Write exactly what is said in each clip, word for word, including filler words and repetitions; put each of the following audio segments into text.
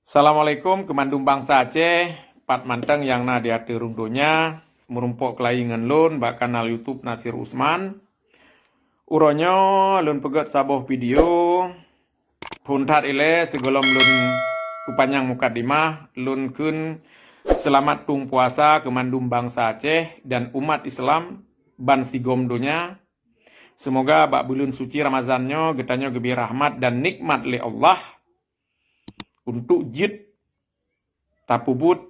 Assalamualaikum keumandum bansa Aceh, pat mantong nyang na di ateueh rhueng donya, meurumpok keulayi ngon lôn bak kanal YouTube Nasir Usman. Uroe nyoe lôn peugét saboh video. Phon that ilée sigohlom lôn peupanyang mukadimah, lôn kheun seulamat tueng puasa keumandum bansa Aceh dan umat Islam bansigom donya. Seumoga bak buleuen suci Ramadhan nyoe geutanyoe geubri rahmat dan nikmat lé Allah untuk jeuet tapeubuet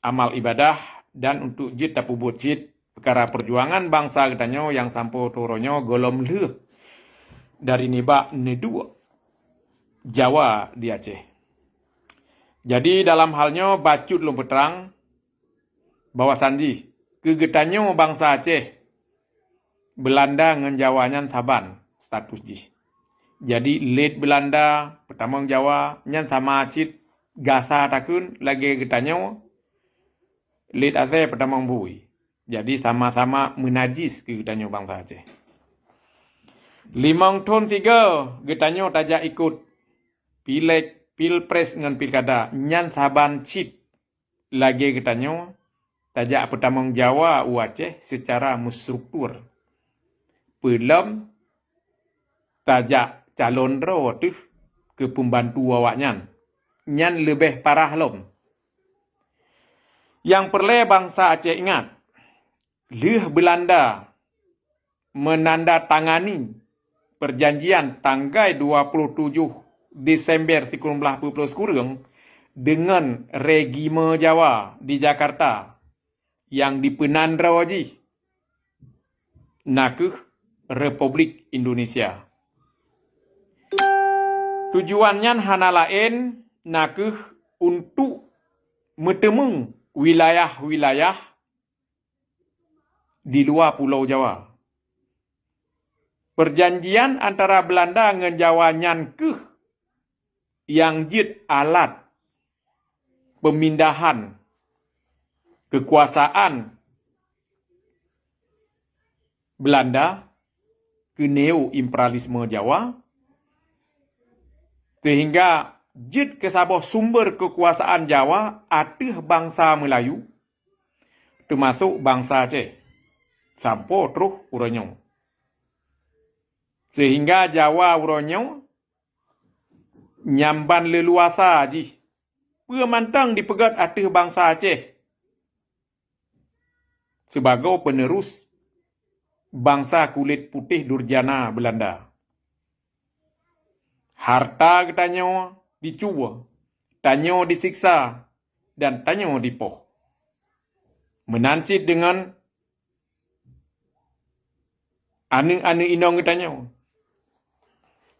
amal ibadah dan untuk jeuet tapeubuet cit peukara peujuangan bansa geutanyoe nyang sampoe uroe nyoe gohlom lheueh dari nibak neuduek Jawa di Aceh. Jadi dalam hal nyoe bacut lôn peutrang bahwasan jih keu geutanyoe bansa Aceh, Beulanda ngon Jawa nyan saban status jih. Jadi lét Beulanda peutamong Jawa nyan sama cit gasa takheun lagée geutanyoe lét asée peutamong bui. Jadi sama-sama meunajis keu geutanyoe bansa Aceh. Limong thon sigoe geutanyoe tajak ikot pileg, pilpres ngon pilkada nyan saban cit lagée geutanyoe tajak peutamong Jawa u Aceh seucara meustruktur. Peulom tajak calon droe teuh keu peumbantu awaknyan, nyan leubeh parah lom. Nyang peureulée bansa Aceh ingat, lheueh Beulanda meunandatangani peujanjian tanggai dua puluh tujoh Desember sikureueng blaih peuet ploh sikureueng deungon regime Jawa di Jakarta nyang dipeunan droe jih na kheueh Republik Indonesia. Tujuan nyan hana laén na kheueh untuk meuteumeung wilayah-wilayah di luwa Pulo Jawa. Peujanjian antara Beulanda ngon Jawa nyan kheueh nyang jeuet alat peumindahan keukuasaan Beulanda keu neo-imperialisme Jawa, seuhingga jeuet keu saboh sumber keukuasaan Jawa ateueh bansa Meulayu, teumasok bansa Aceh, sampoe troh uroe nyoe. Seuhingga Jawa uroe nyoe nyamban leuluasa jih peue mantong dipeugét ateueh bansa Aceh sibagoe peuneurus bansa kulét putéh durjana Beulanda. Harta geutanyoe dicuba, tanyoe disiksa, dan tanyoe dipoh. Meunan cit deungon aneuëk-aneuëk inong geutanyoe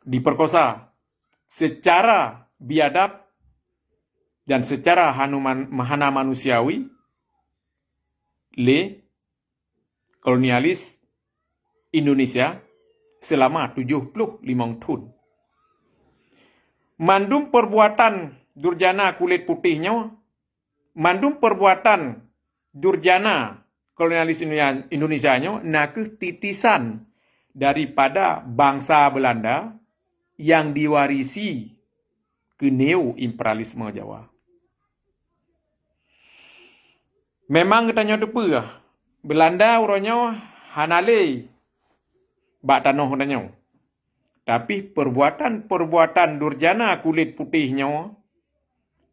diperkosa seucara biadab dan seucara hanuman-, hana manusiawi lé kolonialis Indonesia seulama tujoh ploh limong thon. Mandum peurbuatan durjana kulét putéh nyoe, mandum peurbuatan durjana kolonialis Indonesia nyoe na kheueh titisan daripada bansa Beulanda nyang diwarisi keu neo-imperialisme Jawa. Memang geutanyoe teupeue, Beulanda uroe nyoe hana lé bak tanoh geutanyoe. Tapi peurbuatan-peurbuatan durjana kulét putéh nyoe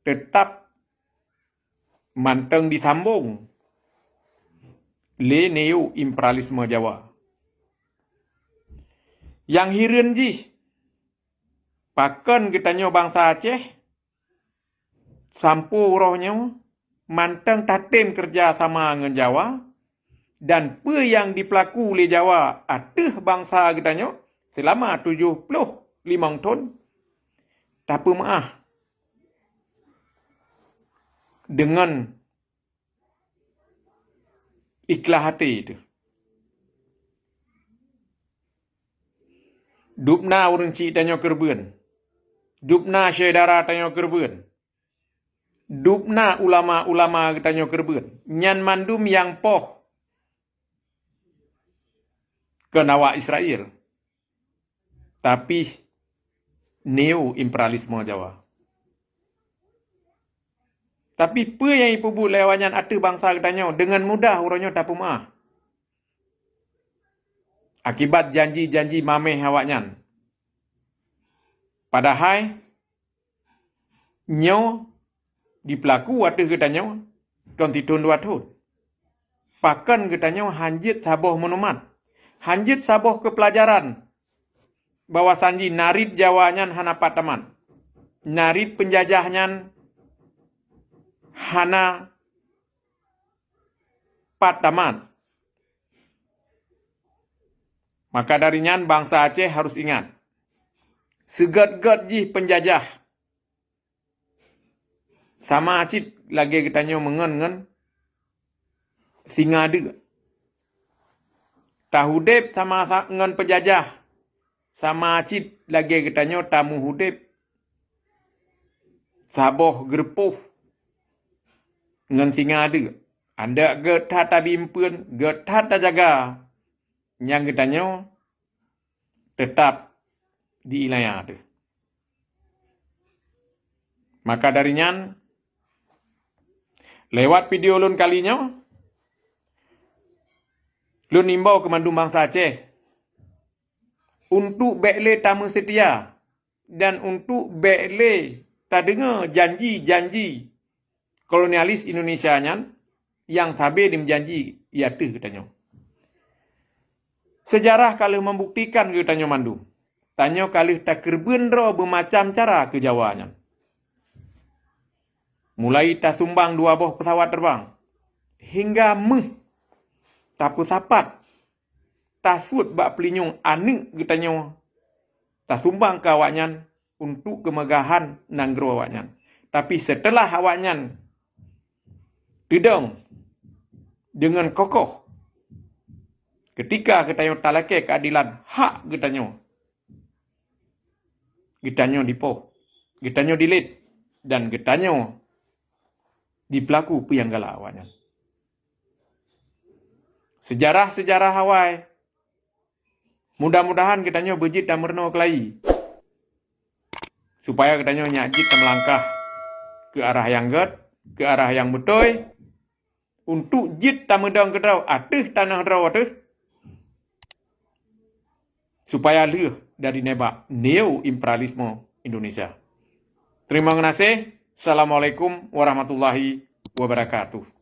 teutab mantong disambong lé neo-imperialisme Jawa. Nyang hireuen jih, pakon geutanyoe bansa Aceh sampoe uroe nyoe mantong tatem keureuja sama ngon Jawa, dan peue nyang dipeulaku lé Jawa ateueh bansa geutanyoe seulama tujoh ploh limong thon, tapeumeuáh deungon ikhlas até teuh. Dubna ureuëng chik tanyoe keureubeuen. Dubna syedara tanyoe keureubeuen. Dubna ulama-ulama geutanyoe keureubeuen. Nyan mandum nyang poh kon awak Israel. Tapi neo-imperialisme Jawa. Tapi peue nyang jipeubuet lé awaknyan ateueh bansa geutanyoe deungon mudah uroe nyoe tapeumeu'ah akibat janji-janji maméh awaknyan. Padahai nyoe jipeulaku ateueh geutanyoe kon sithon dua thon. Pakon geutanyoe hanjeuet saboh meunumat, hanjeuet saboh keupeulajaran bahwa sanji narit Jawa nyan hana pat tamat, narit peunjajah nyan hana pat tamat. Maka dari nyan bansa Aceh harus ingat, seugét-gét jih peunjajah sama cit lagée geutanyoe meungon ngon singa deuk. Tahudeb sama sa-, ngon peunjajah sama cit lagée geutanyoe tameuhudeb saboh geureupôh ngon singa deuk. Andak gét that tabi eumpeuen, gét that tajaga nyang geutanyoe teutap di iéleumé teuh. Maka dari nyan, lewat video lôn kali nyoe, lôn imbau keu mandum bansa Aceh untuk bék lé tameuseutia dan untuk bék lé tadeungoe janji-janji kolonialis Indonesia nyan nyang sabe dimeujanji ateueh geutanyoe. Seujarah ka lheueh meubuktikan geutanyoe mandum, tanyoe ka lheueh takeureubeuen droe beumacam cara keu Jawa nyan. Mulai tasumbang dua boh peusawat teubang, hingga méuh tapeusapat tasuet bak peulinyueng aneuëk geutanyoe tasumbang keu awaknyan untuk keumeugahan nanggroe awaknyan. Tapi seuteulah awaknyan teudong deungon kokoh, keutika geutanyoe talakée keuadilan hak geutanyoe, geutanyoe dipoh, geutanyoe dilet, dan geutanyoe dipeulaku peue nyang galak awaknyan. Seujarah-seujarah awai, mudah-mudahan geutanyoe beujeuet tameurunoe keulayi, supaya geutanyoe nyak jeuet tameulangkah keu arah nyang gét, keu arah nyang beutôi, untuk jeuet tameudong keudroe ateueh tanoh droe teuh, supaya lheueh dari nibak neo-imperialisme Indonesia. Terima kasih. Assalamualaikum warahmatullahi wabarakatuh.